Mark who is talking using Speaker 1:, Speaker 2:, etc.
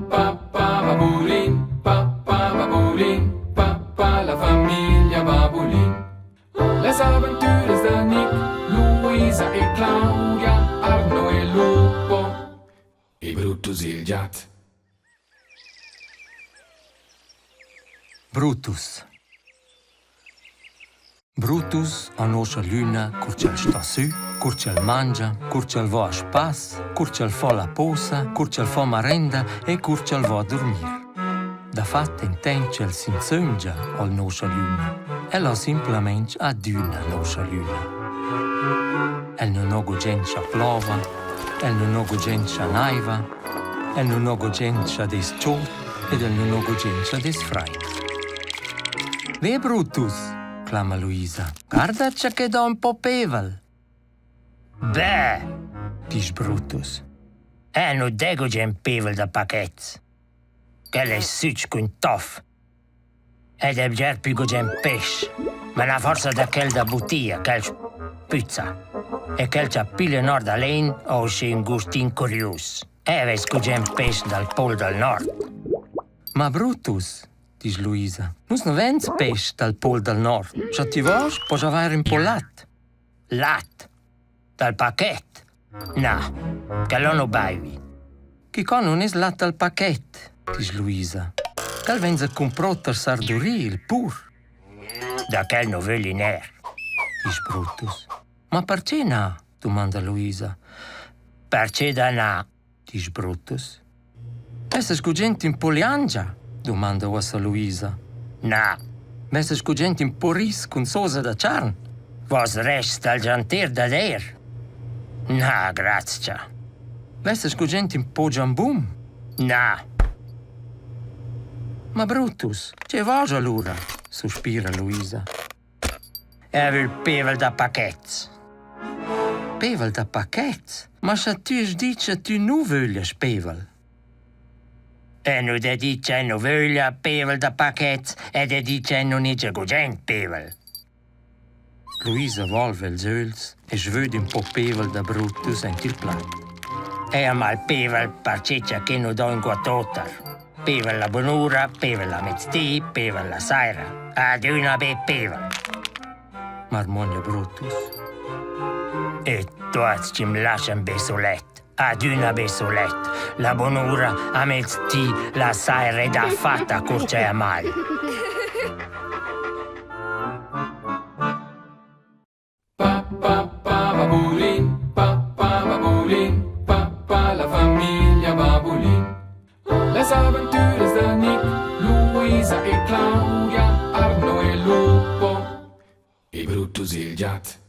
Speaker 1: pa pa babulin, pa pa babulin, pa pa la famiglia Babulin. Las aventüras da Nick, Luisa e Claudia, Arno e Lupo e Brutus il giat.
Speaker 2: Brutus Brutus ha noscha lüna cur ch'el sta sü, cur ch'el mangia, cur ch'el vo a spass, cur ch'el fa la posa, cur ch'el fa marenda e cur ch'el vo a durmir. Dafatta intant ch'el s'insömgia ho'l noscha lüna. El ho simplamaing adüna noscha lüna. El nun ho gugent cha plova, el nun ho gugent cha naiva, el nun ho gugent cha dess chod ed el nun ho gugent cha dess fraid. Ve Brutus, clama Luisa, guarda cha que do ün po pevel.
Speaker 3: Beh,
Speaker 2: disch Brutus.
Speaker 3: Eu nu d'he gugent pevel da paquets. Quel es süch cun tof. Ed è bger plü gugent pesch, ma na forsa da quel da butia, quel spüzza. E quel cha piglia nord da l'En ho usche ün gustin curius. Eu vess gugent pesch dal pol dal nord.
Speaker 2: Ma Brutus, disch Luisa, nus nu vains pesch dal pol dal nord. Scha ti vosch, posch avair ün po lat.
Speaker 3: Lat? Dal paquet? Na, quel nu baivi.
Speaker 2: Quicò nun es lat dal paquet, disch Luisa. Quel vainsa cumprò tar sar Duri, il pur.
Speaker 3: Da quel nu vögli ner,
Speaker 2: disch Brutus. Ma perche na? dumanda Luisa.
Speaker 3: Perche da na?
Speaker 2: disch Brutus. Essas gugent ün po liangia? dumanda uossa Luisa.
Speaker 3: Na.
Speaker 2: Vessas gugent ün po ris cun sosa da charn?
Speaker 3: Vos rests dal gianter dad eir? Na, grazcha.
Speaker 2: Vessas gugent ün po giambum?
Speaker 3: Na.
Speaker 2: Ma Brutus, che vaja lura? suspira Luisa.
Speaker 3: Eu vögl pevel da paquets.
Speaker 2: Pevel da paquets? Ma scha tü hast dit cha tü nu vöglias pevel?
Speaker 3: Eu nu d'he dit ch'eu nu vöglia pevel da paquets ed he dit ch'eu nun hegia gugent pevel.
Speaker 2: Luisa volva ils ögls e svöda ün po pevel da Brutus aint il plat.
Speaker 3: Eu am al pevel perche cha que nu do inguott oter. Pevel la bunura, pevel la mezdi, pevel la saira. Adüna be pevel.
Speaker 2: Marmogna Brutus.
Speaker 3: E tuots chi'm laschan be sulet. Adüna be sulet. La bunura a mezdi, la saira ed dafatta cur ch'eu mal.
Speaker 1: Pa pa pa babulin, pa pa babulin, pa pa la famiglia Babulin. Las aventüras da Nick, Luisa e Claudia, Arno e Lupo e Brutus il giat.